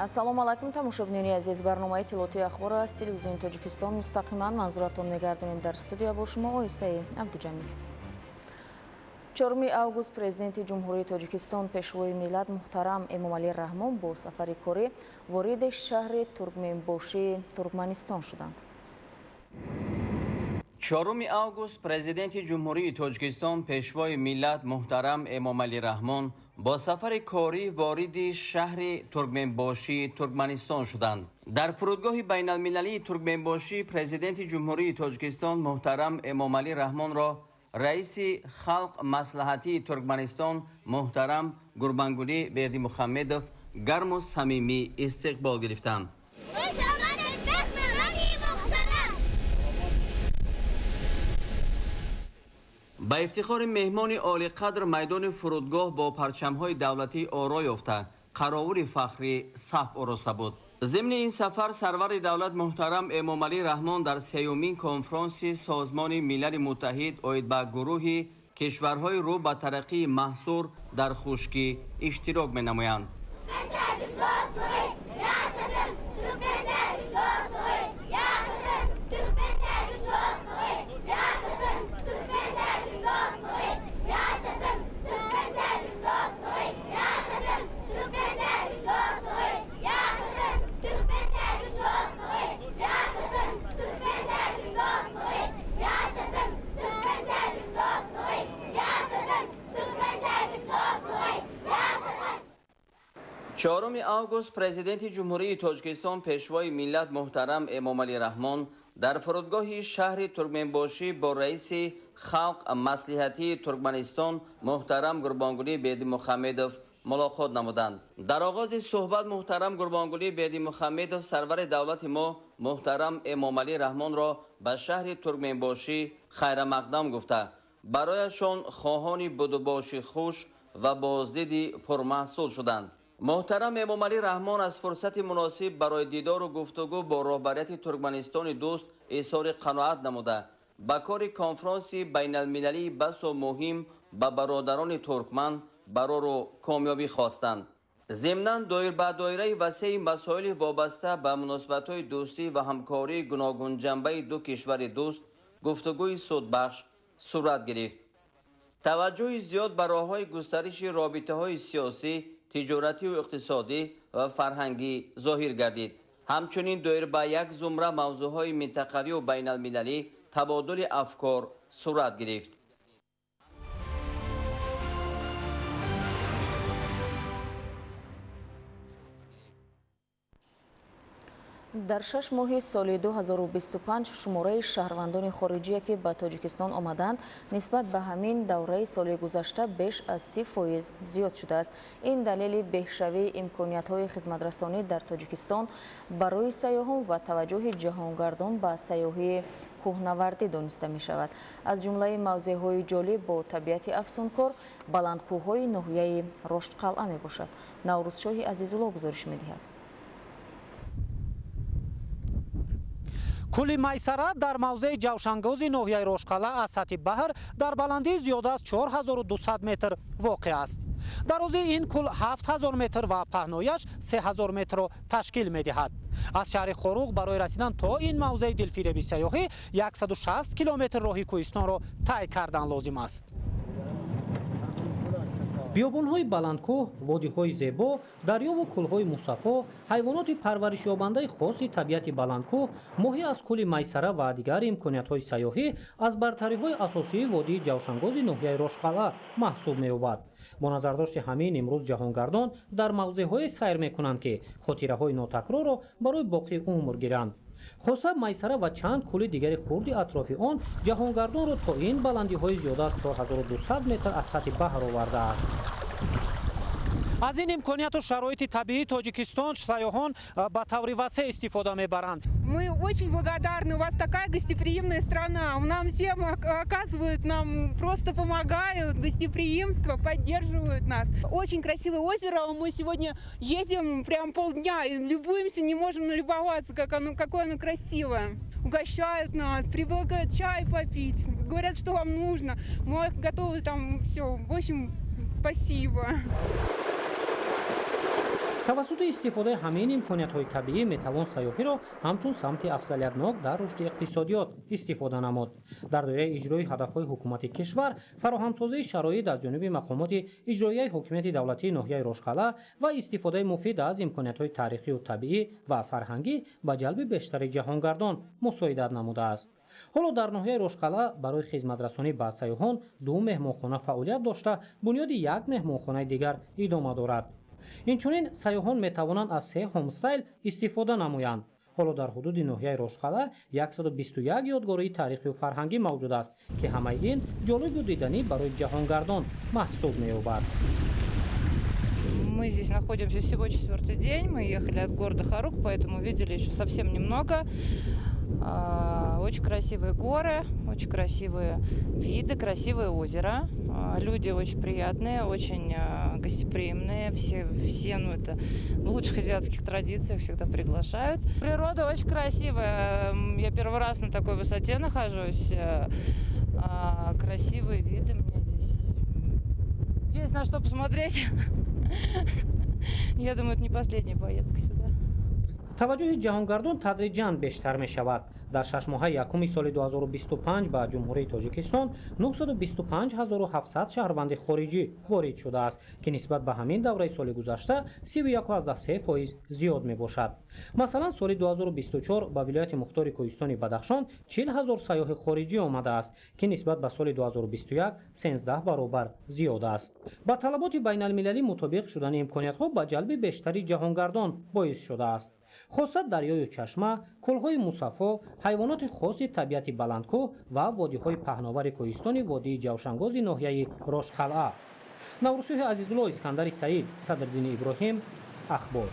Ассалому алайкум, тамошобинони азиз. Барномаи иттилоотии Ахбор аз Телевизиони Тоҷикистон мустақиман манзуратон мегардонем. Дар студия бо шумо Оисаи Абдуҷамил. 4 август Президенти Ҷумҳурии Тоҷикистон, Пешвои миллат муҳтарам Эмомалӣ Раҳмон бо сафари корӣ вориди шаҳри Туркменбошии Туркманистон шуданд. 4 август Президенти Ҷумҳурии Тоҷикистон, Пешвои миллат муҳтарам Эмомалӣ Раҳмон бо сафари корӣ вориди шаҳри Туркменбошии Туркманистон шуданд. Дар фурудгоҳи байналмилалии Туркменбошӣ Президенти Ҷумҳурии Тоҷикистон муҳтарам Эмомалӣ Раҳмонро раиси Халқ Маслиҳатии Туркманистон муҳтарам Гурбангулӣ Бердимухамедов гарму самимӣ истиқбол гирифтанд. Хуш омадед, меҳмонони муҳтарам! Ба ифтихори меҳмони олиқадр майдони фурудгоҳ бо парчамҳои давлатӣ оро ёфта, қаровули фахрӣ саф ороста буд. Зимни ин сафар сарвари давлат муҳтарам Эмомалӣ Раҳмон дар сеюмин конфронси Созмони Милали Муттаҳид оид ба гурӯҳи кишварҳои рӯ ба тараққии маҳсур дар хушкӣ иштирок менамоянд. Türkmen dostluğu yaşasın! Türkmen dostluğu yaşasın! Türkmen dostluğu yaşasın! Türkmen dostluğu yaşasın! Türkmen dostluğu yaşasın! Türkmen dostluğu yaşasın! Türkmen dostluğu yaşasın! Türkmen dostluğu yaşasın! Türkmen dostluğu yaşasın! Türkmen dostluğu yaşasın! 4 август Президенти Ҷумҳурии Тоҷикистон, Пешвои миллат муҳтарам Эмомалӣ Раҳмон дар фурудгоҳи шаҳри Туркменбошӣ бо раиси Халқ Маслиҳатии Туркманистон муҳтарам Гурбонгулӣ Бердимухамедов мулоқот намуданд. Дар оғози суҳбат муҳтарам Гурбонгулӣ Бердимухамедов сарвари давлати мо муҳтарам Эмомалӣ Раҳмонро ба шаҳри Туркменбошӣ хайрамақдам гуфта, барояшон хоҳони будубоши хуш ва боздиди пурмаҳсул шуданд. Муҳтарам Эмомалӣ Раҳмон аз фурсати муносиб барои дидору гуфтугӯ бо роҳбарияти Туркманистони дӯст изҳори қаноат намуда, ба кори конфронси байналмилалии басо муҳим ба бародарони туркман барору комёбӣ хостанд. Зимнан доир ба доираи васеи масоили вобаста ба муносибатҳои дӯстӣ ва ҳамкории гуногунҷанбаи ду кишвари дӯст гуфтугӯи судбахш сурат гирифт. Таваҷҷӯҳи зиёд ба роҳҳои густариши робитаҳои сиёсӣ, тиҷоративу иқтисодӣ ва фарҳангӣ зоҳир гардид. Ҳамчунин доир ба як зумра мавзӯъҳои минтақавию байналмилалӣ табодули афкор сурат гирифт. Дар 6 моҳи соли 2025 шумораи шаҳрвандони хориҷие, ки ба Тоҷикистон омаданд, нисбат ба ҳамин давраи соли гузашта беш аз 30% зиёд шудааст. Ин далели беҳшавии имкониятҳои хизматрасонӣ дар Тоҷикистон барои сайёҳон ва таваҷҷӯҳи ҷаҳонгардон ба сайёҳии кӯҳнавардӣ дониста мешавад. Аз ҷумлаи мавзеъҳои ҷолиб бо табиати афсункор баландкӯҳҳои ноҳияи Роштқалъа мебошад. Наврӯзшоҳи Азизулло гузориш медиҳад. Кӯли Майсара дар мавзеи Ҷавшангози ноҳияи Рошқалъа аз сатҳи баҳр дар баландии зиёда аз 4200 метр воқеъ аст. Дарозии ин кӯл 7000 метр ва паҳнояш 3000 метрро ташкил медиҳад. Аз шаҳри Хоруғ барои расидан то ин мавзеи дилфиреби сайёҳӣ 160 километр роҳи кӯҳистонро тай кардан лозим аст. Биёбонҳои баландкӯҳ, водиҳои зебо, дарёву кӯлҳои мусаффо, ҳайвоноти парваришёбандаи хоси табиати баландкӯҳ, моҳӣ аз кӯли Майсара ва дигар имкониятҳои сайёҳӣ аз бартариҳои асосии водии Ҷавшангози ноҳияи Рошқалъа маҳсуб меёбад. Бо назардошти ҳамин имрӯз ҷаҳонгардон дар мавзеъҳое сайр мекунанд, ки хотираҳои нотакрорро барои боқии умр гиранд. Хоса Майсара ва чанд кӯли дигари хурди атрофи он ҷаҳонгардонро то ин баландиҳои зиёда аз 4200 метр аз сатҳи баҳр овардааст. Аз ин имконияту шароити табиии Тоҷикистон сайёҳон ба таври васеъ истифода мебаранд. Мы очень благодарны. У вас такая гостеприимная страна. Нам всем оказывают, нам просто помогают, гостеприимство, поддерживают нас. Очень красивое озеро. Мы сегодня едем прям полдня и любуемся, не можем налюбоваться, какое оно красивое. Угощают нас, предлагают чай попить, говорят, что вам нужно. Мы готовы там все. В общем, спасибо. Тавассути истифодаи ҳамин имкониятҳои табиӣ метавон сайёҳиро ҳамчун самти афзалиятнок дар рушди иқтисодиёт истифода намуд. Дар доираи иҷрои ҳадафҳои ҳукумати кишвар, фароҳамсозии шароит аз ҷониби мақомоти иҷроияи ҳокимияти давлатии ноҳияи Рошқалъа ва истифодаи муфид аз имкониятҳои таърихию табиӣ ва фарҳангӣ ба ҷалби бештари ҷаҳонгардон мусоидат намудааст. Ҳоло дар ноҳияи Рошқалъа барои хизматрасонӣ ба сайёҳон 2 меҳмонхона фаъолият дошта, бунёди як меҳмонхонаи дигар идома дорад. Инчунин сайёҳон метавонанд аз 3 ҳомстайл истифода намоянд. Ҳоло дар ҳудуди ноҳияи Рошқалъа 121 ёдгории таърихию фарҳангӣ мавҷуд аст, ки ҳамаи ин ҷолибу диданӣ барои ҷаҳонгардон маҳсуб меёбад. Мы здесь находимся всего 4-й день. Мы ехали от города Харук, поэтому видели еще совсем немного. Очень красивые горы, очень красивые виды, красивое озеро. Люди очень приятные, очень гостеприимные. Все, ну, это в лучших азиатских традициях всегда приглашают. Природа очень красивая. Я первый раз на такой высоте нахожусь. Красивые виды. Мне здесь есть на что посмотреть. Я думаю, это не последняя поездка сюда. Таваҷҷӯҳи ҷаҳонгардон тадриҷан бештар мешавад. Дар 6 моҳаи якуми соли 2025 ба Ҷумҳурии Тоҷикистон 925 700 шаҳрванди хориҷӣ ворид шудааст, ки нисбат ба ҳамин давраи соли гузашта 31,3% зиёд мебошад. Масалан, соли 2024 ба вилояти мухтори Кӯҳистони Бадахшон 40 000 сайёҳи хориҷӣ омадааст, ки нисбат ба соли 2021 13 баробар зиёд аст. Ба талаботи байналмилалӣ мутобиқ шудани имкониятҳо ба ҷалби бештари ҷаҳонгардон боис шудааст. Хоса дарёю чашма, кӯлҳои мусаффо, ҳайвоноти хоси табиати баландкӯҳ ва водиҳои паҳновари кӯҳистони водии Ҷавшангози ноҳияи Рошқалъа. Наврӯзшоҳи Азизулло, Искандари Саид, Садриддини Иброҳим, Ахбор.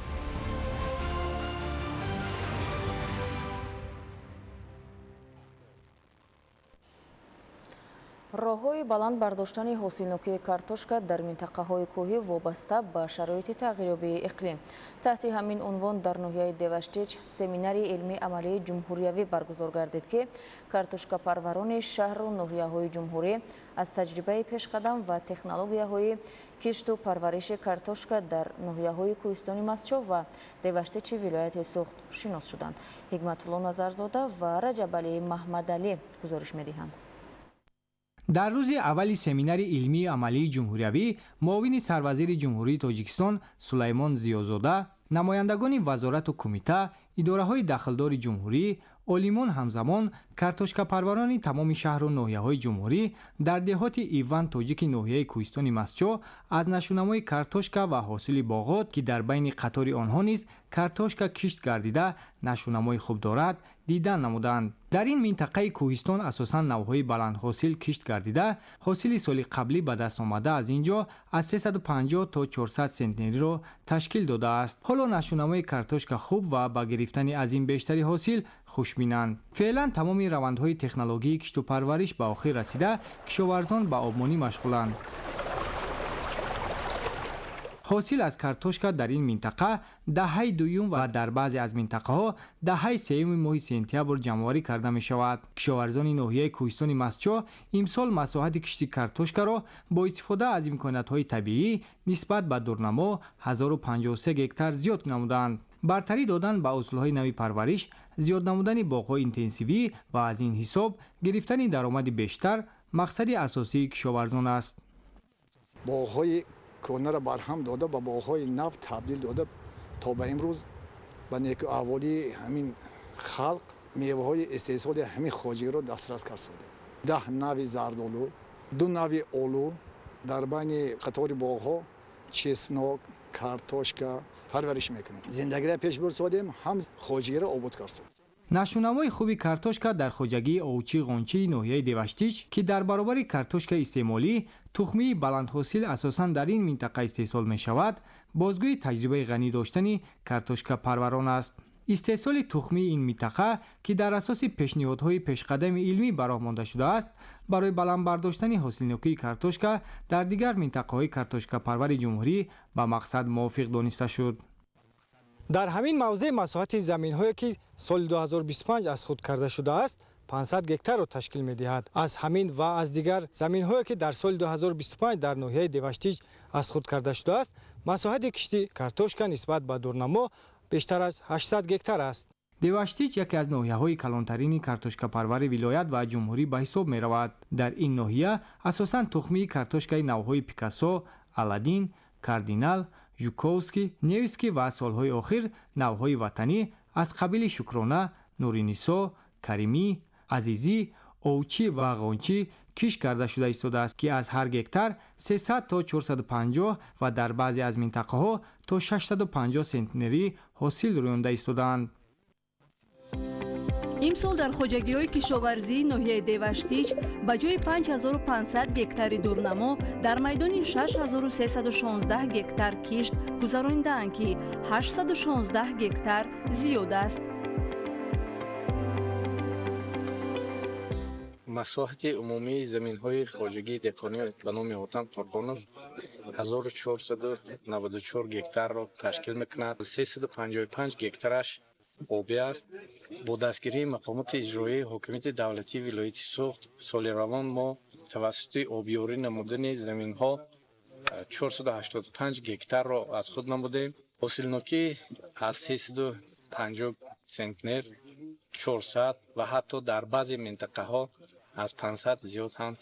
Роҳҳои баланд бардоштани ҳосилнокии картошка дар минтақаҳои кӯҳӣ вобаста ба шароити тағйирёбии иқлим. Таҳти ҳамин унвон дар ноҳияи Деваштич семинари илмии амалии ҷумҳуриявӣ баргузор гардид, ки картошкапарварони шаҳру ноҳияҳои ҷумҳурӣ аз таҷрибаи пешқадам ва технологияҳои кишту парвариши картошка дар ноҳияҳои кӯҳистони Мастчоҳ ва Деваштичи вилояти Суғд шинос шуданд. Ҳикматулло Назарзода ва Раҷабалии Маҳмадалӣ гузориш медиҳанд. Дар рӯзи аввали семинари илмии амалии ҷумҳуриявӣ муовини сарвазири Ҷумҳурии Тоҷикистон Сулаймон Зиёзода, намояндагони вазорату кумита, идораҳои дахлдори ҷумҳурӣ, олимон, ҳамзамон картошкапарварони тамоми шаҳру ноҳияҳои ҷумҳурӣ дар деҳоти Иван Тоҷики ноҳияи кӯҳистони Мастчоҳ аз нашунамои картошка ва ҳосили боғот, ки дар байни қатори онҳо низ картошка кишт гардида нашунамои хуб дорад, дидан намуданд. Дар ин минтақаи кӯҳистон асосан навъҳои баландҳосил кишт гардида, ҳосили соли қаблӣ ба даст омада аз ин ҷо аз 350 то 400 сентнериро ташкил додааст. Ҳоло нашунамои картошка хуб ва ба гирифтани аз ин бештари ҳосил хушбинанд. Феълан тамоми равандҳои технологии кишту парвариш ба охир расида, кишоварзон ба обмонӣ машғуланд. Ҳосил аз картошка дар ин минтақа даҳаи дуюм ва дар баъзе аз минтақаҳо даҳаи сеюми моҳи сентябр ҷамъоварӣ карда мешавад. Кишоварзони ноҳияи кӯҳистони Мастчоҳ имсол масоҳати кишти картошкаро бо истифода аз имкониятҳои табиӣ нисбат ба дурнамо 1053 гектар зиёд намуданд. Бартарӣ додан ба усулҳои нави парвариш, зиёд намудани боғҳои интенсивӣ ва аз ин ҳисоб гирифтани даромади бештар мақсади асосии кишоварзон аст. Боғҳои кӯҳнаро барҳам дода, ба боғҳои нав табдил дода, то ба имрӯз ба некуаҳволии ҳамин халқ меваҳои истеҳсоли ҳамин хоҷагиро дастрас кард содем. 10 нави зардолу, 2 нави олу, дар байни қатори боғҳо чеснок, картошка парвариш мекунем. Зиндагиро пеш бурд содем, ҳам хоҷагиро обод кард содем. Нашунамои хуби картошка дар хоҷагии овчи Ғончии ноҳияи Деваштич, ки дар баробари картошкаи истеъмолӣ тухмии баландҳосил асосан дар ин минтақа истеҳсол мешавад, бозгӯи таҷрибаи ғанӣ доштани картошкапарварон аст. Истеҳсоли тухмии ин минтақа, ки дар асоси пешниҳодҳои пешқадами илмӣ ба роҳ монда шудааст, барои баланд бардоштани ҳосилнокии картошка дар дигар минтақаҳои картошкапарвари ҷумҳурӣ ба мақсад мувофиқ дониста шуд. Дар ҳамин мавзеъ масоҳати заминҳое, ки соли 2025 аз худ карда шудааст, 500 гектарро ташкил медиҳад. Аз ҳамин ва аз дигар заминҳое, ки дар соли 2025 дар ноҳияи Деваштич аз худ карда шудааст, масоҳати кишти картошка нисбат ба дурнамо бештар аз 800 гектар аст. Деваштич яке аз ноҳияҳои калонтарини картошкапарвари вилоят ва ҷумҳурӣ ба ҳисоб меравад. Дар ин ноҳия асосан тухмии картошкаи навъҳои Пикассо, Аладдин, Кардинал, Жуковский, Невский ва солҳои охир навъҳои ватанӣ аз қабили Шукрона, Нуринисо, Каримӣ, Азизӣ, Овчӣ ва Ғончӣ кишт карда шуда истодааст, ки аз ҳар гектар 300 то 450 ва дар баъзе аз минтақаҳо то 650 сентнерӣ ҳосил рӯёнда истодаанд. Имсол дар хоҷагиҳои кишоварзии ноҳияи Деваштич ба ҷои 5500 гектари дурнамо дар майдони 6316 гектар кишт гузаронидаанд, ки 816 гектар зиёд аст. Масоҳати умумии заминҳои хоҷагии деҳқонӣ ба номи Ҳотам Қурбонов 1494 гектарро ташкил мекунад. 355 гектараш обӣ аст. Бо дастгирии мақомоти иҷроияи ҳокимияти давлатии вилояти Суғд соли равон мо тавассути обёрӣ намудани заминҳо 485 гектарро аз худ намудем. Ҳосилнокӣ аз 350 центнер 400 ва ҳатто дар баъзе минтақаҳо аз 500 зиёд ҳам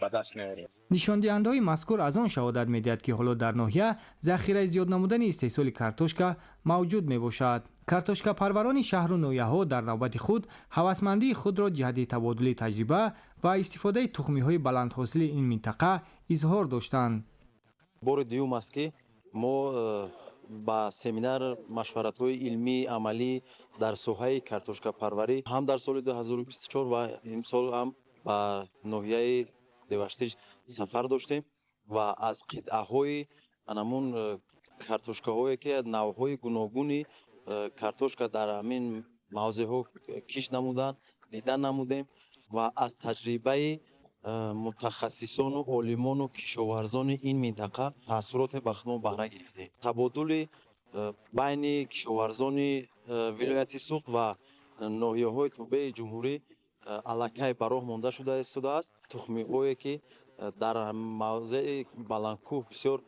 ба даст меорем. Нишондиҳандаҳои мазкур аз он шаҳодат медиҳад, ки ҳоло дар ноҳия захираи зиёд намудани истеҳсоли картошка мавҷуд мебошад. Картошкапарварони шаҳру ноҳияҳо дар навбати худ ҳавасмандии худро ҷиҳати табодули таҷриба ва истифодаи тухмиҳои баландҳосили ин минтақа изҳор доштанд. Бори дуюм аст, ки мо ба семинар машваратҳои илмӣ амалӣ дар соҳаи картошкапарварӣ ҳам дар соли 2024 ва имсол ҳам ба ноҳияи Деваштич сафар доштем ва аз қитъаҳои анамун картошкаҳое, ки навъҳои гуногуни картошка дар ҳамин мавзеъҳо кишт намуданд, дида намудем ва аз таҷрибаи мутахассисону олимону кишоварзони ин минтақа таассуроте ба худмо баҳра гирифтем. Табодули байни кишоварзони вилояти Суғд ва ноҳияҳои тобеи ҷумҳурӣ аллакай ба роҳ монда шуда истодааст. Тухмиҳое, ки дар мавзеи баландкӯҳ бисёр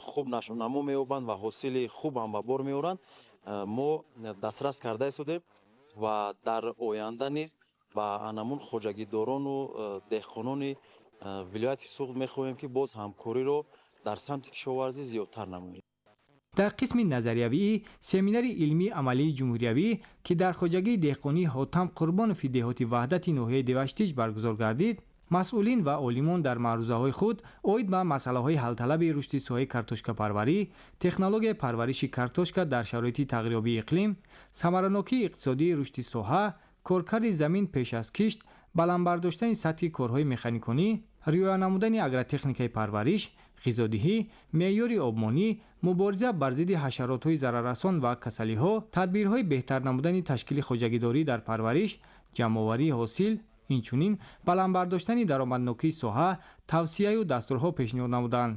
хуб нашъунамо меёбанд ва ҳосили хуб ҳам ба бор меоранд, мо дастрас карда истодем ва дар оянда низ ба анамун хоҷагидорону деҳқонони вилояти Суғд мехоҳем, ки боз ҳамкориро дар самти кишоварзӣ зиёдтар намоем. Дар қисми назариявии семинари илмии амалии ҷумҳуриявӣ, ки дар хоҷагии деҳқонии Ҳотам Қурбонови деҳоти Ваҳдати ноҳияи Деваштич баргузор гардид, масъулин ва олимон дар маърузаҳои худ оид ба масъалаҳои ҳалталаби рушди соҳаи картошкапарварӣ, технологияи парвариши картошка дар шароити тағйирёбии иқлим, самаранокии иқтисодии рушди соҳа, коркарди замин пеш аз кишт, баланд бардоштани сатҳи корҳои механиконӣ, риоя намудани агротехникаи парвариш, ғизодиҳӣ, меъёри обмонӣ, мубориза бар зидди ҳашаротҳои зараррасон ва касалиҳо, тадбирҳои беҳтар намудани ташкили хоҷагидорӣ дар парвариш, ҷамъоварии ҳосил, инчунин баланд бардоштани даромаднокии соҳа тавсияю дастурҳо пешниҳод намуданд.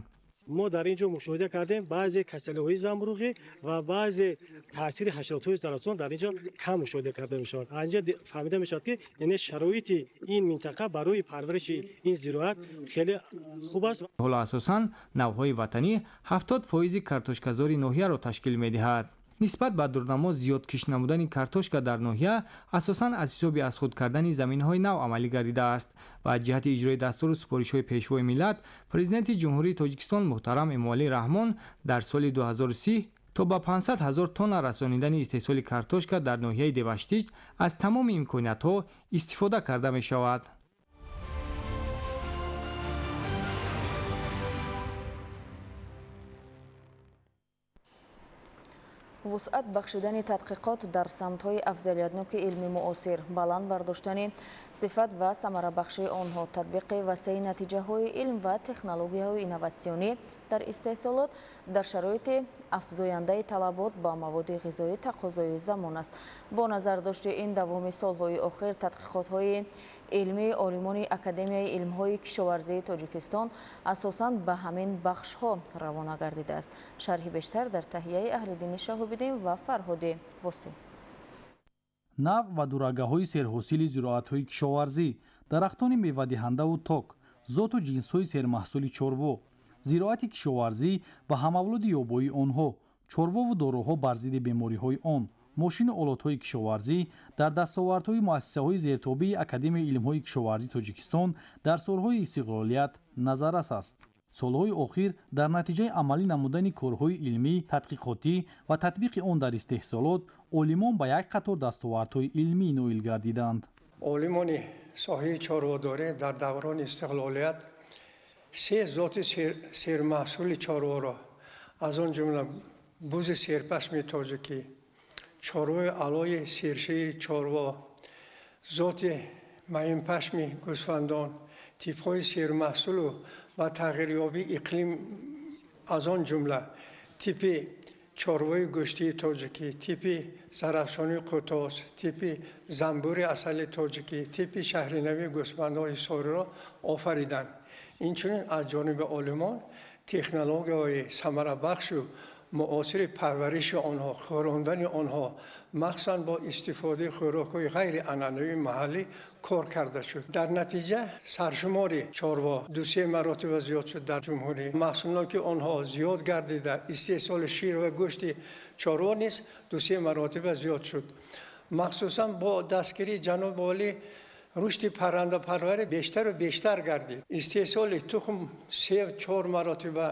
Мо дар ин ҷо мушоҳида кардем, баъзе касалиҳои замбуруғӣ ва баъзе таъсири ҳашаротҳои зараррасон дар ин ҷо кам мушоҳида карда мешавад. Аз ин ҷо фаҳмида мешавад, ки яъне шароити ин минтақа барои парвариши ин зироат хеле хуб аст. Ҳоло асосан навъҳои ватанӣ 70% картошказори ноҳияро ташкил медиҳад. Нисбат ба дурнамо зиёд кишт намудани картошка дар ноҳия асосан аз ҳисоби аз худ кардани заминҳои нав амалӣ гардидааст ва ҷиҳати иҷрои дастуру супоришҳои Пешвои миллат, Президенти Ҷумҳурии Тоҷикистон муҳтарам Эмомалӣ Раҳмон дар соли 2030 то ба 500 ҳазор тонна расонидани истеҳсоли картошка дар ноҳияи Деваштич аз тамоми имкониятҳо истифода карда мешавад. Вусъат бахшидани тадқиқот дар самтҳои афзалиятноки илми муосир, баланд бардоштани сифат ва самарабахшии онҳо, татбиқи васеи натиҷаҳои илм ва технологияҳои инноватсионӣ дар истеҳсолот дар шароити афзояндаи талабот ба маводи ғизоӣ тақозои замон аст. Бо назардошти ин давоми солҳои охир тадқиқотҳои илмии олимони Академияи илмҳои кишоварзии Тоҷикистон асосан ба ҳамин бахшҳо равона гардидааст. Шарҳи бештар дар таҳияи Аҳлиддини Шаҳобиддин ва Фарҳоди Восеъ. Нав ва дурагаҳои серҳосили зироатҳои кишоварзӣ, дарахтони мевадиҳандаву ток, зоту ҷинсҳои сермаҳсули чорво, зироати кишоварзӣ ва ҳамавлоди ёбоии онҳо, чорвову доруҳо бар зидди бемориҳои он, мошину олотҳои кишоварзӣ дар дастовардҳои муассисаҳои зертобии Академияи илмҳои кишоварзии Тоҷикистон дар солҳои истиқлолият назаррас аст. Солҳои охир дар натиҷаи амалӣ намудани корҳои илмӣ, тадқиқотӣ ва татбиқи он дар истеҳсолот олимон ба як қатор дастовардҳои илмӣ ноил гардиданд. Олимони соҳаи чорводорӣ дар даврони истиқлолият се зоти сермаҳсули чорворо, аз он ҷумла бузи серпашми тоҷикӣ, чорвои алои сершири чорво, зоти маинпашми гӯсфандон, типҳои сермаҳсулу ва тағйирёбии иқлим, аз он ҷумла типи чорвои гӯштии тоҷикӣ, типи зарафшонии қӯтос, типи занбури асали тоҷикӣ, типи шаҳринавии гӯсфандҳои ҳисориро офариданд. Инчунин аз ҷониби олимон технологияҳои самарабахшу муосири парвариши онҳо, хӯрондани онҳо, махсусан бо истифодаи хӯрокҳои ғайрианъанавии маҳаллӣ кор карда шуд. Дар натиҷа саршумори чорво 2-3 маротиба зиёд шуд дар ҷумҳурӣ. Маҳсулноки онҳо зиёд гардида, истеҳсоли шир ва гӯшти чорво низ 2-3 маротиба зиёд шуд. Махсусан бо дастгирии ҷаноби олӣ рушди паррандапарварӣ бештару бештар гардид. Истеҳсоли тухм 3-4 маротиба,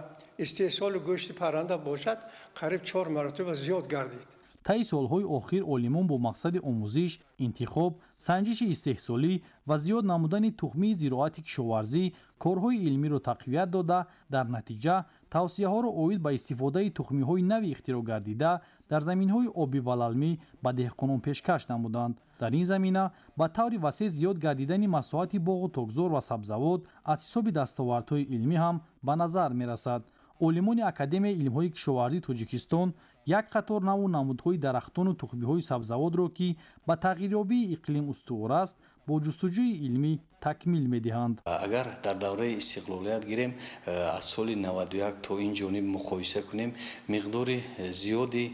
истеҳсоли гӯшти парранда бошад қариб 4 маротиба зиёд гардид. Таи солҳои охир олимон бо мақсади омӯзиш, интихоб, санҷиши истеҳсолӣ ва зиёд намудани тухмии зироати кишоварзӣ корҳои илмиро тақвият дода, дар натиҷа тавсияҳоро оид ба истифодаи тухмиҳои нави ихтироъ гардида дар заминҳои обӣ ва лалмӣ ба деҳқонон пешкаш намуданд. Дар ин замина ба таври васеъ зиёд гардидани масоҳати боғу токзор ва сабзавот аз ҳисоби дастовардҳои илмӣ ҳам ба назар мерасад. Олимони Академияи илмҳои кишоварзии Тоҷикистон як қатор наву намудҳои дарахтону тухмиҳои сабзавотро, ки ба тағйирёбии иқлим устувор аст, бо ҷустуҷӯи илмӣ такмил медиҳанд. Агар дар давраи истиқлолият гирем, аз соли 91 то ин ҷониб муқоиса кунем, миқдори зиёди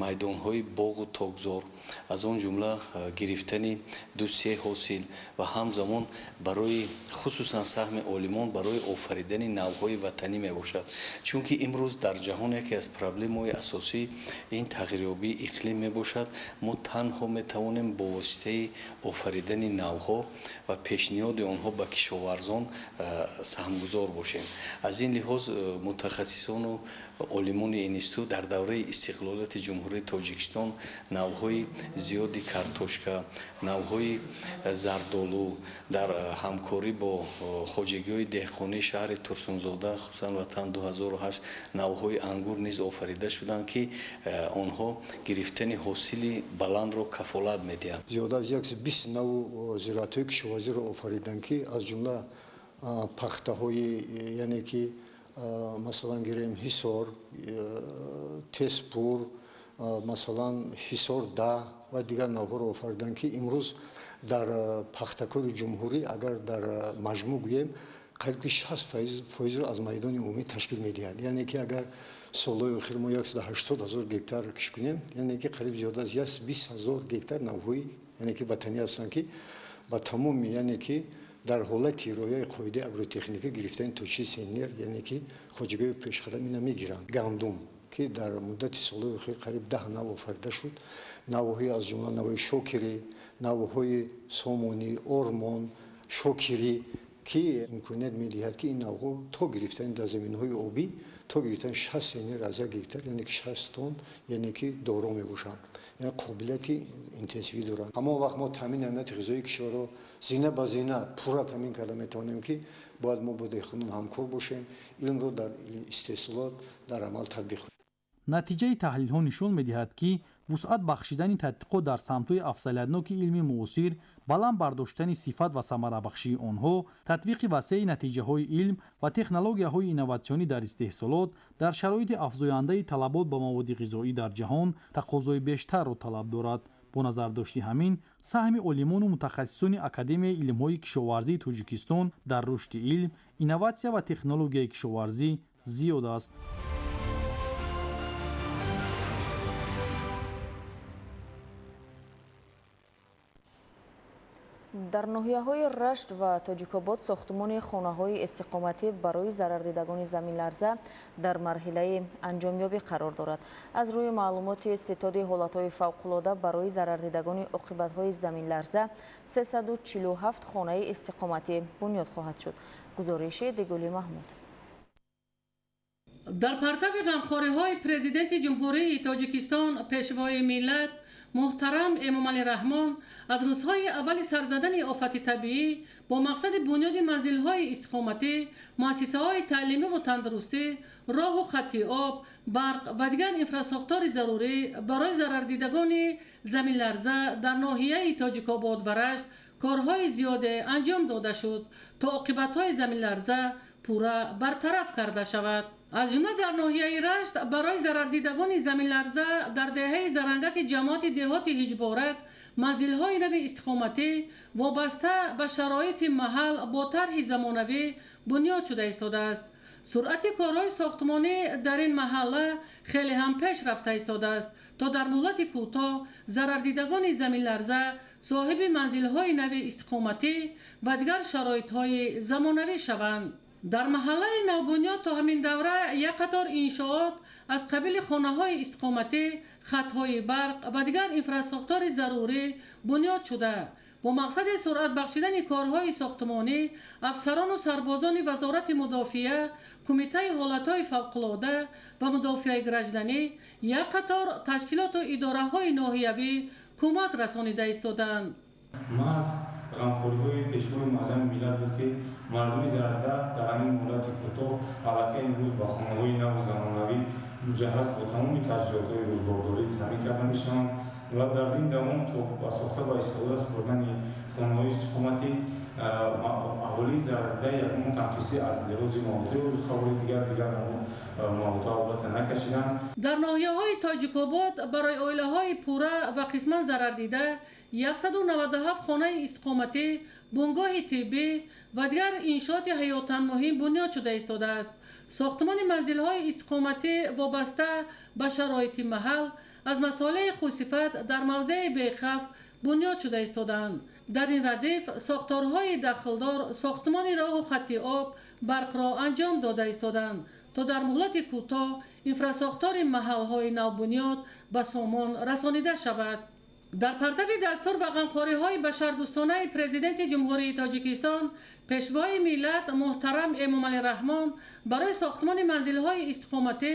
майдонҳои боғу токзор, аз он ҷумла гирифтани 2-3 ҳосил ва ҳамзамон барои хусусан саҳми олимон барои офаридани навъҳои ватанӣ мебошад. Чунки имрӯз дар ҷаҳон яке аз проблемаҳои асосӣ ин тағйирёбии иқлим мебошад. Мо танҳо метавонем бо воситаи офаридани навъҳо ва пешниҳоди онҳо ба кишоварзон саҳмгузор бошем. Аз ин лиҳоз мутахассисону олимони институт дар давраи истиқлолияти Ҷумҳурии Тоҷикистон навъҳои зиёди картошка, навъҳои зардолу дар ҳамкорӣ бо хоҷагиҳои деҳқонии шаҳри Турсунзода, хусусан Ватан 2008, навъҳои ангур низ офарида шуданд, ки онҳо гирифтани ҳосили баландро кафолат медиҳанд. Зиёда аз 120 навъ зироатҳои кишоварзиро офариданд, ки аз ҷумла пахтаҳои, яъне ки масалан гирем Ҳисор, Теспур, масалан Ҳисор да ва дигар навъҳоро офариданд, ки имрӯз дар пахтакори ҷумҳурӣ агар дар маҷмӯъ гӯем қариб ки 60 фоизро аз майдони умумӣ ташкил медиҳад. Яъне ки агар солҳои охир мо 180 ҳазор гектар кишт кунем, яъне ки қариб зиёда аз 120 ҳазор гектар навъҳои, яъне ки ватанӣ ҳастанд, ки ба тамоми, яъне ки дар ҳолати риояи қоидаи агротехника гирифтани то 40 центнер, яъне ки хоҷагиҳои пешқадам ина мегиранд. Гандум, ки дар муддати солҳои охир қариб 10 навъ офарида шуд, навъҳои аз ҷумла навъҳои шокирӣ, навъҳои сомонӣ, ормон, шокирӣ, ки имконият медиҳад, ки ин навъҳо то гирифтани дар заминҳои обӣ то гирифтани 60 центнер аз як гектар, яъне ки 60 тонн, яъне ки доро мебошанд, яъне қобилияти интенсивӣ доранд. Ҳамон вақт мо таъмини амнияти ғизоии кишварро зина ба зина пурра таъмин карда метавонем, ки бояд мо бо деҳқонон ҳамкор бошем, илмро дар истеҳсолот дар амал татбиқ кунем. Натиҷаи таҳлилҳо нишон медиҳад, ки вусъат бахшидани тадқиқот дар самтҳои афзалиятноки илми муосир, баланд бардоштани сифат ва самарабахшии онҳо, татбиқи васеи натиҷаҳои илм ва технологияҳои инноватсионӣ дар истеҳсолот дар шароити афзояндаи талабот ба маводи ғизоӣ дар ҷаҳон тақозои бештарро талаб дорад. Бо назардошти ҳамин, саҳми олимону мутахассисони Академияи илмҳои кишоварзии Тоҷикистон дар рушди илм, инноватсия ва технологияи кишоварзӣ зиёд аст. Дар ноҳияҳои Рашт ва Тоҷикобод сохтмони хонаҳои истиқоматӣ барои зарардидагони заминларза дар марҳилаи анҷомёбӣ қарор дорад. Аз рӯи маълумоти ситоди ҳолатҳои фавқулода барои зарардидагони оқибатҳои заминларза 347 хонаи истиқоматӣ бунёд хоҳад шуд. Гузориши Дигули Маҳмуд. Дар партави ғамхориҳои Президенти Ҷумҳурии Тоҷикистон, Пешвои миллат муҳтарам Эмомалӣ Раҳмон аз рӯзҳои аввали сарзадани офати табиӣ бо мақсади бунёди манзилҳои истиқоматӣ, муассисаҳои таълимиву тандурустӣ, роҳу хатти об, барқ ва дигар инфрасохтори зарурӣ барои зарардидагони заминларза дар ноҳияи Тоҷикобод ва Рашт корҳои зиёде анҷом дода шуд, то оқибатҳои заминларза пурра бартараф карда шавад. Аз ҷумла дар ноҳияи Рашт барои зарардидагони заминларза дар деҳаи Зарангаки ҷамоати деҳоти Ҳиҷборак манзилҳои нави истиқоматӣ вобаста ба шароити маҳал бо тарҳи замонавӣ бунёд шуда истодааст. Суръати корҳои сохтмонӣ дар ин маҳалла хеле ҳам пеш рафта истодааст, то дар муҳлати кӯтоҳ зарардидагони заминларза соҳиби манзилҳои нави истиқоматӣ ва дигар шароитҳои замонавӣ шаванд. Дар маҳаллаи навбунёд то ҳамин давра як қатор иншоот аз қабили хонаҳои истиқоматӣ, хатҳои барқ ва дигар инфрасохтори зарурӣ бунёд шуда, бо мақсади суръат бахшидани корҳои сохтмонӣ афсарону сарбозони Вазорати мудофиа, Кумитаи ҳолатҳои фавқулода ва мудофиаи гражданӣ, як қатор ташкилоту идораҳои ноҳиявӣ кӯмак расонида истодаанд. Маҳз ғамхориҳои Пешвои муаззами миллат буд, ки мардуми зарарда дар ҳамин муҳлати кӯтоҳ аллакай имрӯз ба хонаҳои наву замонавӣ муҷаҳҳаз бо тамоми таҷҳизотҳои рӯзгордорӣ таъмин карда мешаванд ва дар ин давом то ба сохта ба истифода супурдани хонаҳои истиқоматӣ аҳолии зарарда ягон танқисӣ аз лиҳози маводҳои озуқаворӣ дигар маводҳо албатта накашиданд. Дар ноҳияҳои Тоҷикобод барои оилаҳои пурра ва қисман зарардида 197 хонаи истиқоматӣ, бунгоҳи тиббӣ ва дигар иншооти ҳаётан муҳим бунёд шуда истодааст. Сохтмони манзилҳои истиқоматӣ вобаста ба шароити маҳал аз масолеҳи хусифат дар мавзеи бехавф бунёд шуда истодаанд. Дар ин радиф сохторҳои дахлдор сохтмони роҳу хатти об, барқро анҷом дода истодаанд, то дар муҳлати кӯтоҳ инфрасохтори маҳалҳои навбунёд ба сомон расонида шавад. Дар партави дастур ва ғамхориҳои башардӯстонаи Президенти Ҷумҳурии Тоҷикистон, Пешвои миллат муҳтарам Эмомалӣ Раҳмон барои сохтмони манзилҳои истиқоматӣ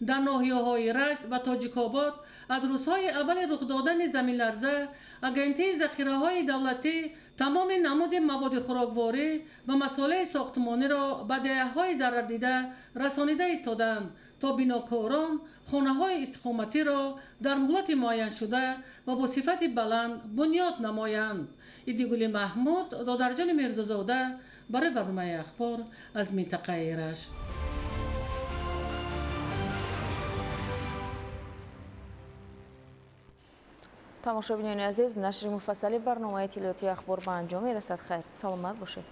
дар ноҳияҳои Рашт ва Тоҷикобод аз рӯзҳои аввали рух додани заминларза Агентии захираҳои давлатӣ тамоми намуди маводи хӯрокворӣ ва масолеҳи сохтмониро ба деҳаҳои зарардида расонида истодаанд, то бинокорон хонаҳои истиқоматиро дар муҳлати муайяншуда ва бо сифати баланд бунёд намоянд. Идигули Маҳмуд, Додарҷони Мирзозода барои барномаи Ахбор аз минтақаи Рашт. Тамошобинони азиз, нашри муфассали барномаи иттилоотии Ахбор ба анҷом мерасад. Хайр, саломат бошед.